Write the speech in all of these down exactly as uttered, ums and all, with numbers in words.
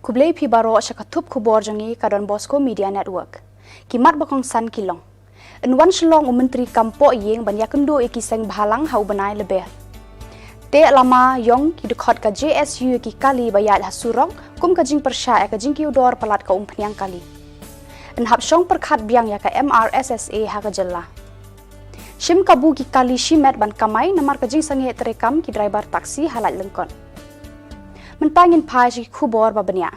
Khublei phi baroh sha ka thup khubor jong ngi ka Don Bosco Media Network. Ki mat ba kongsan ki long. Yn wan Shillong u Myntri Kam Pohïing ban ïakynduh ïa ki seng bhalang ha u bnai Lber. Teh lama ïong ki dkhot ka J S U ïa ki kali ba ïaid ha surok, kum ka jingpyrshah ïa ka jingkiew dor palat ka umphniang kali. Yn hap shong pyrkhat biang ïa ka M R S S A ha ka jylla. Shim kabu ki kali shimet ban kamai namar ka jingsangeh treikam ki driver taxi ha Laitlyngkot. Mynta ngin phai sha ki khubor ba bniah.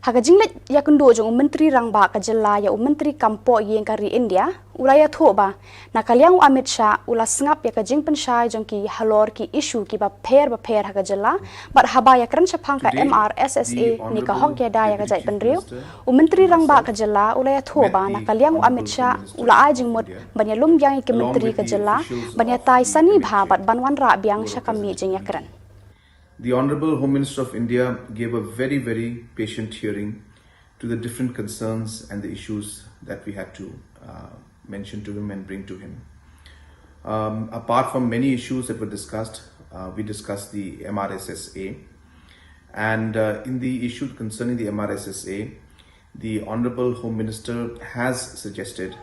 Ha ka jingleit ïakynduh jong u Myntri Rangbah ka jylla ïa u Myntri Kam Pohïing ka ri India, u la ïathuh ba, na ka liang u Amit Shah, u la sngap ïa ka jingpynshai jong ki halor ki issue kiba pher bapher ha ka jylla, bad haba ïakren shaphang ka M R S S A ne ka hok ïada ïa ka jaitbynriew, u Myntri Rangbah ka jylla u la ïathuh ba na ka liang u Amit Shah u la ai jingmut ban ïalum biang ïa ki myntri ka jylla ban ïatai sani bha bad ban wanrah biang sha ka mih jingïakren. The Honorable Home Minister of India gave a very, very patient hearing to the different concerns and the issues that we had to uh, mention to him and bring to him. Um, apart from many issues that were discussed, uh, we discussed the M R S S A. And uh, in the issue concerning the M R S S A, the Honorable Home Minister has suggested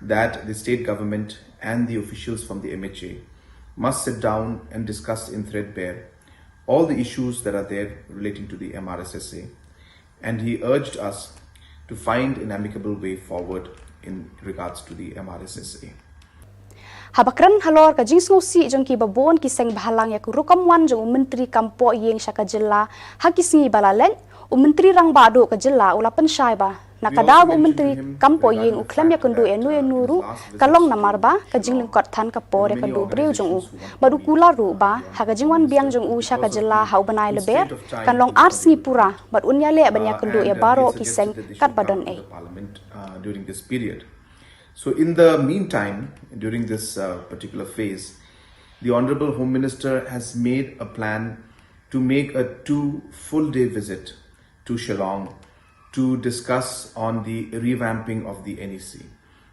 that the state government and the officials from the M H A must sit down and discuss in threadbare all the issues that are there relating to the M R S S A. And he urged us to find an amicable way forward in regards to the M R S S A. Haba kren halor ka jingsngewsih jong kiba bun ki seng bhalang ïa ka rukom wan jong u Myntri Kam Pohïing sha ka jylla ha ki sngi ba la leit, u Myntri Rangbah duh ka jylla u la pynshai ba na ka daw ba u Myntri Kam Pohïing u khlem ïakynduh ïano ïano ruh ka long namar ba ka jinglyngkot than ka por ïa ka duh briew jong u. Bad u kular ruh ba ha ka jingwan biang jong u sha ka jylla ha u bnai Lber kan long ar sngi pura bad un ïaleh ban ïakynduh ïa baroh ki seng katba don ei. During this period. So, in the meantime, during this uh, particular phase, the Honorable Home Minister has made a plan to make a two full day visit to Shillong to discuss on the revamping of the N E C.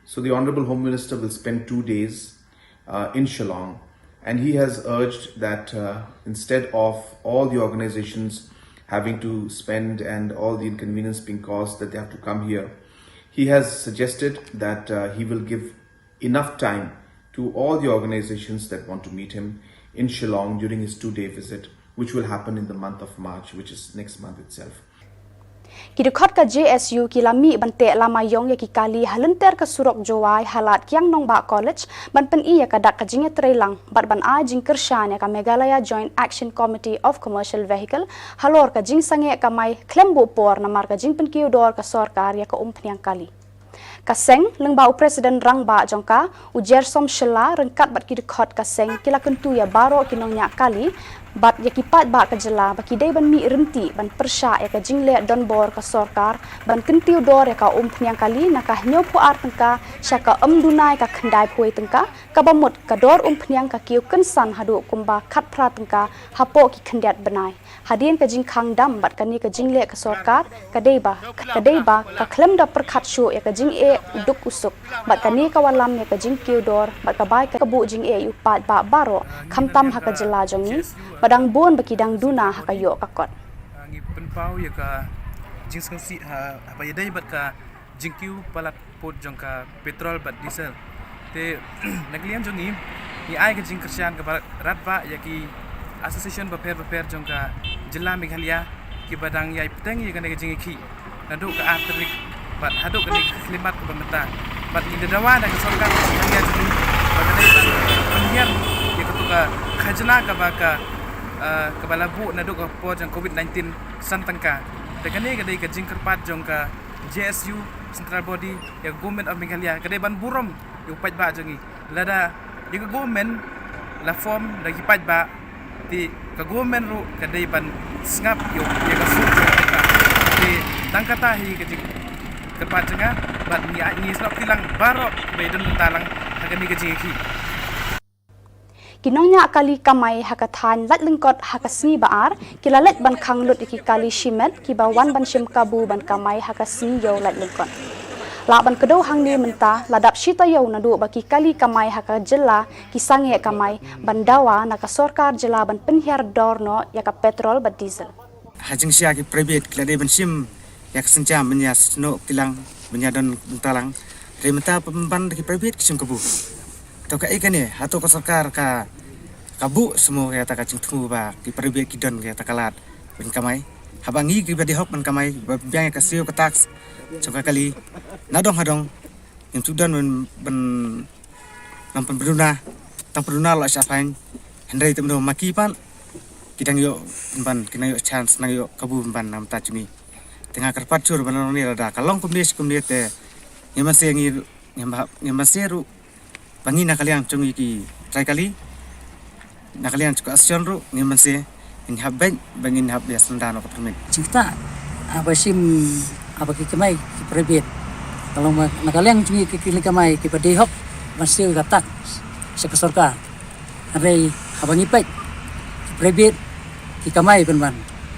So, the Honorable Home Minister will spend two days uh, in Shillong, and he has urged that uh, instead of all the organizations having to spend and all the inconvenience being caused that they have to come here, he has suggested that uh, he will give enough time to all the organizations that want to meet him in Shillong during his two day visit, which will happen in the month of March, which is next month itself. Ki dkhot ka J S U ki la mih ban teh lama ïong ïa ki kali ha lynter ka surok Jowai ha lad Kiang Nangbah College ban pyni ïa ka dak ka jingïatreilang bad ban ai jingkyrshan ïa ka Meghalaya Joint Action Committee of Commercial Vehicle halor ka jingsangeh kamai khlem buh por namar ka jingpynkiew dor ka sorkar ïa ka umphniang kali. Ka seng lyngba u President Rangbah jong ka, u Jersom Shylla ryngkat bad ki dkhot ka seng ki la kyntu ïa baroh ki nongñiah kali bad ïa ki paidbah ka jylla ba ki dei ban mih rynti ban pyrshah ïa ka jingleh donbor ka sorkar ban kyntiew dor ïa ka umphniang kali na ka hynñiewphew ar tyngka sha ka ym duna ïa ka khyndai phew tyngka, kaba mut ka dor umphniang ka kiew kynsan haduh kumba khatphra tyngka hapoh ki khyndiat bnai. Hadien ka jingkhang dam bad kane ka jingleh ka sorkar ka dei ba ka dei ba ka khlem da pyrkhat shuh ïa ka jingeh u duk u suk bad kane ka wallam ïa ka jingkiew dor bad ka bai ka buh jingeh ïa u paidbah baroh khamtam ha ka jylla jong ngi ba dang bun ba ki dang duna ha ka ïoh ka kot. Ngi pynpaw ïa ka jingsngewsih ha ba ïadei bad ka jingkiew palat pud jong ka petrol bad diesel. Te na ka liang jong ngi ngi ai ka jingkyrshan kaba radbah ïa ki association bapher bapher jong ka jylla Meghalaya kiba dang ïai bteng ïa kane ka jingïakhih naduh ka ar tarik bad haduh kane ka khyllipmat kaba mynta. Bad ngi da dawa na ka sorkar ka Meghalaya jong ngi ba ka dei ban pynhiar ïa kato ka khajna kaba ka kaba la buh naduh ka por jong covid nineteen san tyngka. Te kane ka dei ka jingkyrpad jong ka J S U Central Body ïa ka Government of Meghalaya ka dei ban burom ïa u paidbah jong ngi. Lada ïa ka government la form da ki paidbah te ka government ruh ka dei ban sngap ïa ïa ka sur jong u paidbah. Te tang kata hi ka jingkyrpad jong nga bad ngi ngi sngap kilang baroh ba ïadon bynta lang ha kane ka jingïakhih. Ki nongñiah kali kamai ha ka thaiñ Laitlyngkot ha ka sngi ba ar ki la leit ban khang lut ïa ki kali shimet kiba wan ban shim kabu ban kamai ha ka sngi ïew Laitlyngkot. Lah ban kdew hangne mynta la dap shi taïew naduh ba ki kali kamai ha ka jylla ki sangeh kamai ban dawa na ka sorkar jylla ban pynhiar dor noh ïa ka petrol bad diesel. Ha jingshisha ki private ki la dei ban shim ïa ka sienjam ban ïa snoh kti lang, ban ïa don bynta lang. Hynrei mynta pynban da ki private ki shim kabu. To kaei kane, hato ka sorkar ka, ka buh seh mo ïa kata ka jingthmu ba ki private ki don ïa kata ka lad ban kamai? Haba ngi kiba dei hok ban kamai, ba biang ïa ka siew ka tax jong ka kali na dong ha dong, ngim ju don ban, ban nang pynbna, tang pynbna la sha phain. Hynrei te mynno ma ki pat ki dang ïoh pynban, ki dang ïoh chance, dang ïoh kabu pynban na ka bynta jong ngi. Te nga kyrpad jur ban long ne lada ka long kumne shi kumne te ngim banse ngi, ngim ba, ngim banse ruh ba ngi na ka liang jong ngi ki trai kali, na ka liang jong ka association ruh ngin banse, ngin hap beit ba ngin hap ïa senda noh ka permit. Jingktah haba shim, haba ki kamai ki private, ka long ba na ka liang jong ngi ki, ki kamai kiba dei hok ban siew ka tax sha ka sorkar. Hynrei haba ngi peit ki private ki kamai pynban,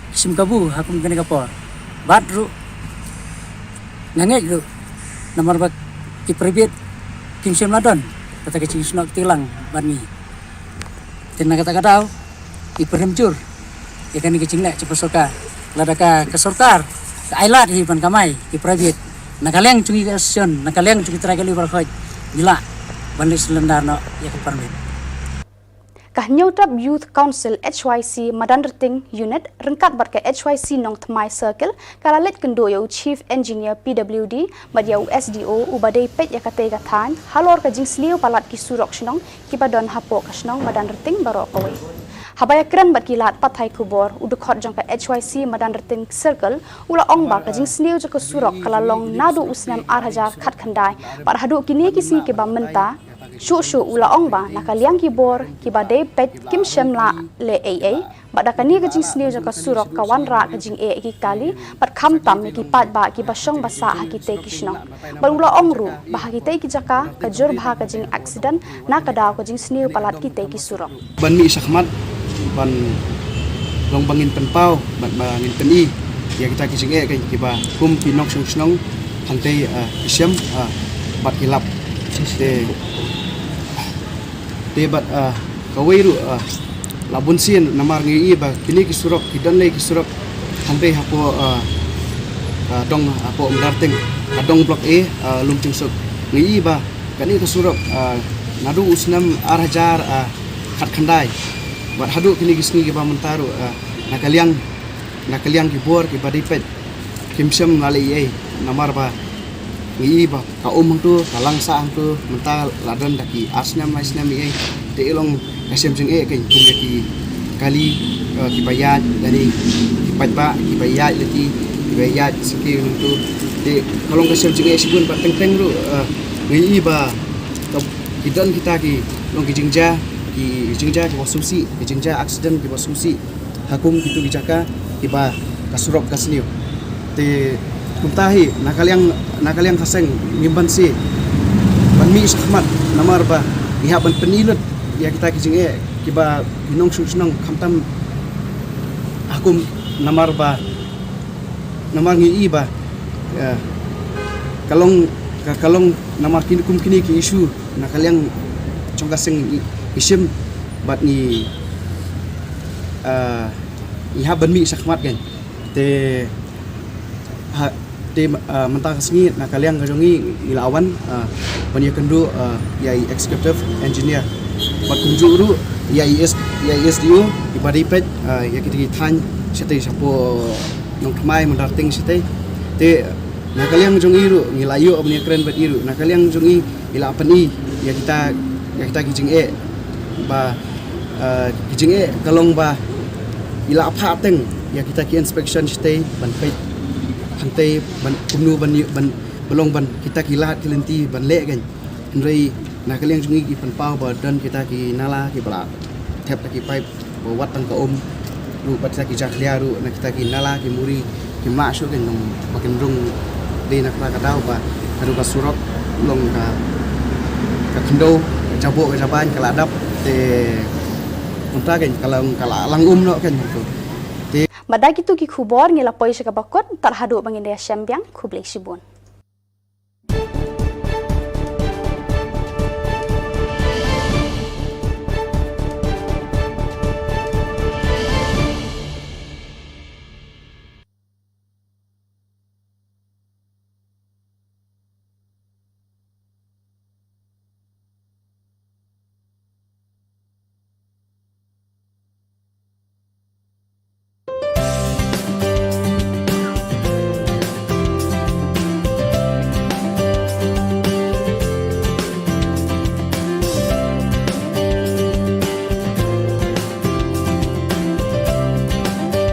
ki shim kabu ha kum kane ka por. Bad ruh nga ngeit ruh namar ba ki private kim shym la don kata ka jingsnoh kti lang bad ngi. Te na kata ka daw ngi pyrshang jur ïa kane ka jingleh jong ka sorkar. Lada ka, ka sorkar ka ai lad hi ban kamai ki private, na ka liang jong ngi ka association, na ka liang jong ngi trai kali baroh khoit, ngi lah ban leit surrender noh ïa ka permit. Ka Hynñiewtrep Youth Council H Y C Madanrting Unit ryngkat bad ka H Y C Nongthymmai Circle ka la leit kynduh ïa u Chief Engineer P W D bad ïa u S D O uba dei peit ïa katei ka thaiñ halor ka jingsniew palat ki surok shnong kiba don hapoh ka shnong Madanrting baroh kawei. Haba ïakren bad ki lad pathai khubor, u dkhot jong ka H Y C Madanrting Circle u la ong ba ka jingsniew jong ka surok ka la long naduh u snem ar hajar khatkhyndai bad haduh kine ki sngi kiba mynta. Shuh shuh u la ong ba na ka liang ki bor kiba dei peit kim shym la leh ei ei, bad da kane ka jingsniew jong ka surok ka wanrah ka jingeh ïa ki kali bad khamtam ïa ki paidbah kiba shong ba sah ha kitei ki shnong. Bad u la ong ruh ba ha kitei ki jaka ka jur bha ka jingaccident na ka daw ka jingsniew palat kitei ki surok. Ban mih shakhmat ban long ba ngin pynpaw bad ba ngin pyni ïa kita ki jingeh kiba kum ki nongshong shnong hangtei, ah, ki shem, ah, bad ki lap. Te, te bad, ah, kawei ruh, ah, la bun sien namar ngi ïohi ba kine ki surok, ki don lei ki surok hangtei hapoh, ah, ah, dong hapoh Madanrting, ah, dong Block A, ah, Lumtingsuk. Ngi ïohi ba kane ka surok, ah, naduh u snem ar hajar, ah, khatkhyndai bad haduh kine ki sngi kiba mynta ruh, ah, na ka liang, na ka liang ki bor kiba dei peit kim shym la leh ei ei namar ba ngi ïohi ba ka um hangto, ka lang sah hangto, mynta la don da ki ar snem lai snem ei ei. Te i long ka shem jingeh kein kum ïa ki kali, eh, kiba ïaid lane ki paidbah kiba ïaid lane kiba ïaid sha ki hangto. Te ka long ka shem jingeh shibun bad teng teng ruh, eh, ngi ïohi ba ki don kita ki long ki jingjia, ki jingjia kiba sngewsih, ki jingjia accident kiba sngewsih ha kum kito ki jaka kiba ka surok ka sniew. Te kumta hi na ka liang, na ka liang ka seng ngim banse ban mih shakhmat namar ba ngi hap ban pyni lut ïa kita ki jingeh kiba ki nongshong shnong khamtam ha kum namar ba namar ngi ïohi ba, eh, ka long, ka, ka long namar kine kum kine ki issue na ka liang jong ka seng i, i shim bad ngi, ah, ngi hap ban mih shakhmat kein. Te ha, te, ah, mynta ka sngi na ka liang ka jong ngi ngi la wan, ah, ban ïakynduh, ah, ïa i executive engineer bad kumjuh ruh ïa i S, ïa i S D O iba dei peit, ah, ïa kita ki thaiñ shatei shapoh Nongthymmai Madanrting shatei. Te na ka liang jong i ruh ngi la ïoh ban ïakren bad i ruh, na ka liang jong i i la pyni ïa kita, ïa kita ki jingeh ba, eh, ki jingeh ka long ba i la phah teng ïa kita ki inspection shatei ban peit hangtei ban kumno ban, ban, ban long ban kita ki lad ki lynti ban leh kein. Hynrei na ka liang jong ngi ki pynpaw ba don kita ki nala kiba la thep da ki paip ba wat tang ka um ruh bad kita ki jakhlia ruh na kita ki nala ki muri kim lah shuh kein long ba kin rung dei na kata ka daw ba ka ruh ka surok long ka, ka khyndew, ka jaboh ka jabain ka la dap. Te kumta kein ka long ka la lang um noh kein hangto. Te bad da kito ki khubor ngi la poi sha kaba kut, tad haduh ba ngin ïashem biang, khublei shibun.